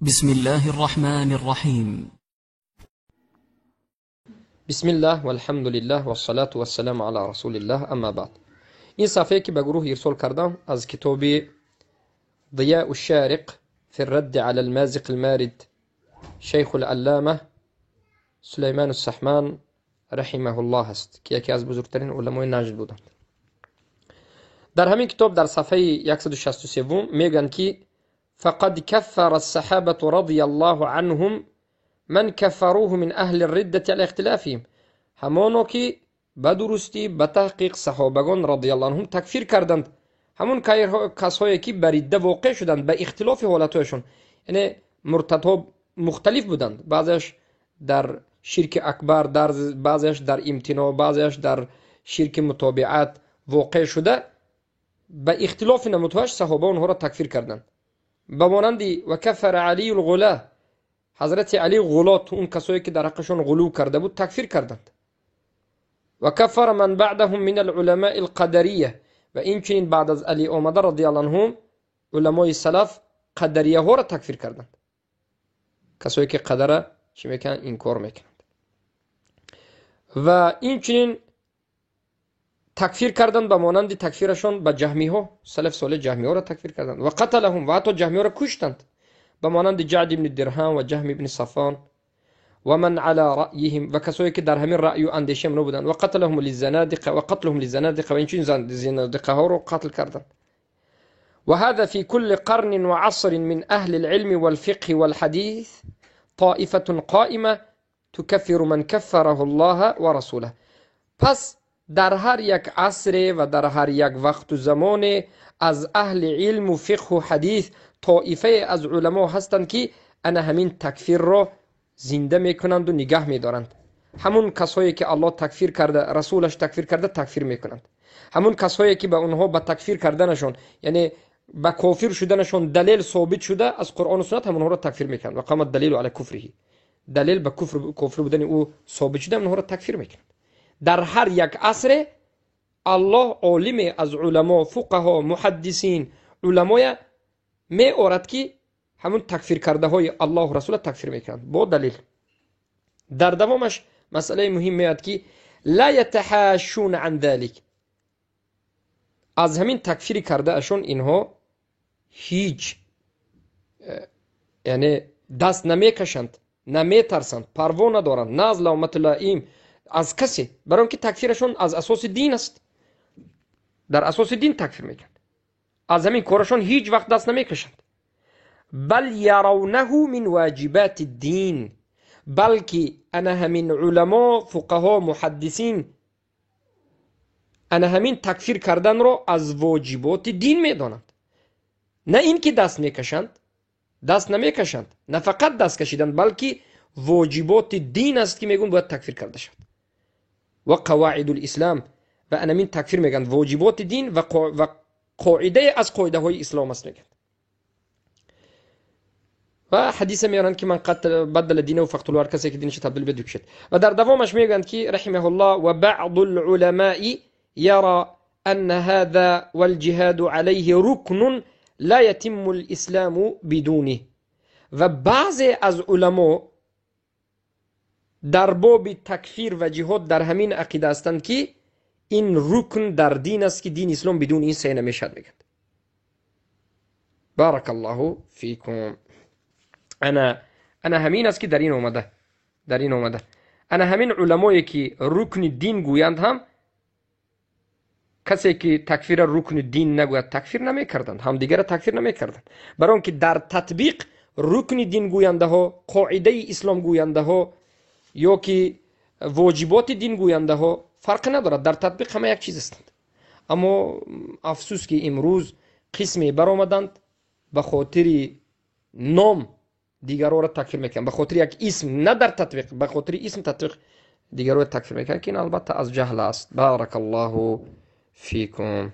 بسم الله الرحمن الرحيم. بسم الله والحمد لله والصلاة والسلام على رسول الله، اما بعد. این صفحه که به گروه ارسال کردم از کتاب ضیاء الشارق في الرد على المازق المارد شیخ العلامه سلیمان السحمان رحمه الله است که یکی از بزرگترین علمای نجد بودند. در همین کتاب در صفحه 163 میگن که فقد كفر الصحابة رضي الله عنهم من كفروه من اهل الردة على اختلافهم. همانو که به درستی به تحقیق صحابگان رضی الله عنهم تکفیر کردند همون کسایی که بر رده واقع شدند به اختلاف حالتهایشون، یعنی مرتدها مختلف بودند، بعضیش در شرک اکبر، در بعضیش در امتناع، بعضیش در شرک متابعت واقع شده، به اختلاف نمودهاش صحابه اونها را تکفیر کردند. به مانند و کفر علی الغلا، حضرت علی غلات، اون کسایی که در حقشون غلو کرده بود تکفیر کردند. و کفر من بعدهم من العلماء القدریه، و این چنین بعد از علی آمده رضی الله عنهم علمای سلف قدریه ها را تکفیر کردند، کسایی که قدره چی میکنند؟ انکار میکنند. و این چنین تکفیر کردند به مانند تکفیرشون به جهمی ها، سلف صالح جهمی ها را تکفیر کردند. و قتلهم، و حتی جهمی ها را کشتند به مانند جعد بن درهم و جهم بن صفان و من على رأیهم، و کسایی که در همین رأی و اندیشه منو بودند. و قتلهم للزنادقه و قتلهم للزنادقه، و این چنین زنادقه ها رو قتل کردند. و هذا في كل قرن وعصر من أهل العلم والفقه والحديث طائفة قائمة تكفر من كفره الله ورسوله. پس در هر یک عصر و در هر یک وقت و زمان از اهل علم و فقه و حدیث طائفه از علما هستند که انا همین تکفیر را زنده میکنند و نگه میدارند. همون کسایی که الله تکفیر کرده، رسولش تکفیر کرده، تکفیر میکنند. همون کسایی که به اونها به تکفیر کردنشون، یعنی به کافر شدنشون دلیل ثابت شده از قرآن و سنت، همونها را تکفیر میکنند. و قامت دلیل علی کفره، دلیل به کفر بودن او ثابت شده، اونها را تکفیر میکنند. در هر یک عصر الله عالم از علما، فقها، محدثین، علمای می آورد که همون تکفیر کرده های الله و رسول تکفیر میکنند با دلیل. در دوامش مسئله مهم میاد که لا یتحاشون عن ذلك، از همین تکفیر کرده اشون اینها هیچ یعنی دست نمیکشند، نمیترسند، پروا ندارند، نه از لومت لائم از کسی، برای اینکه تکفیرشون از اساس دین است، در اساس دین تکفیر میکنند، از همین کارشون هیچ وقت دست نمیکشند. بل یرونه من واجبات الدین، بلکه انا همین علما، فقها، محدثین انا همین تکفیر کردن رو از واجبات دین میدانند. نه اینکه دست میکشند، دست نمیکشند، نه فقط دست کشیدن، بلکه واجبات دین است که میگن باید تکفیر کرده شد. و قواعد الاسلام، و انا همین تکفیر میگن واجبات دین و قاعده از قاعده های اسلام است میگن. و حدیث میارند که من قتل بدل دینه و فقتلوا، هر کسی که دینش تبدیل بده بکشد. و در دوامش میگن که رحمه الله و بعض العلماء يرى أن هذا والجهاد عليه ركن لا يتم الإسلام بدونه. و بعضی از علما در باب تکفیر و جهاد در همین عقیده هستند که این رکن در دین است که دین اسلام بدون این صحیح نمیشد میگن. بارک الله فیکم. انا همین است که در این اومده، در این اومده. انا همین علمایی که رکن دین گویند هم کسی که تکفیر رکن دین نگوید تکفیر نمیکردند، هم دیگر تکفیر نمیکردند، برای اینکه در تطبیق رکن دین گوینده ها، قاعده اسلام گوینده ها یا که واجبات دین گوینده ها فرق ندارد، در تطبیق همه یک چیز هستند. اما افسوس که امروز قسمی برآمدند به خاطر نام دیگران را تکفیر میکنند، به خاطر یک اسم، نه در تطبیق، به خاطر اسم تطبیق دیگران را تکفیر میکنند که این البته از جهل است. بارک الله فيكم.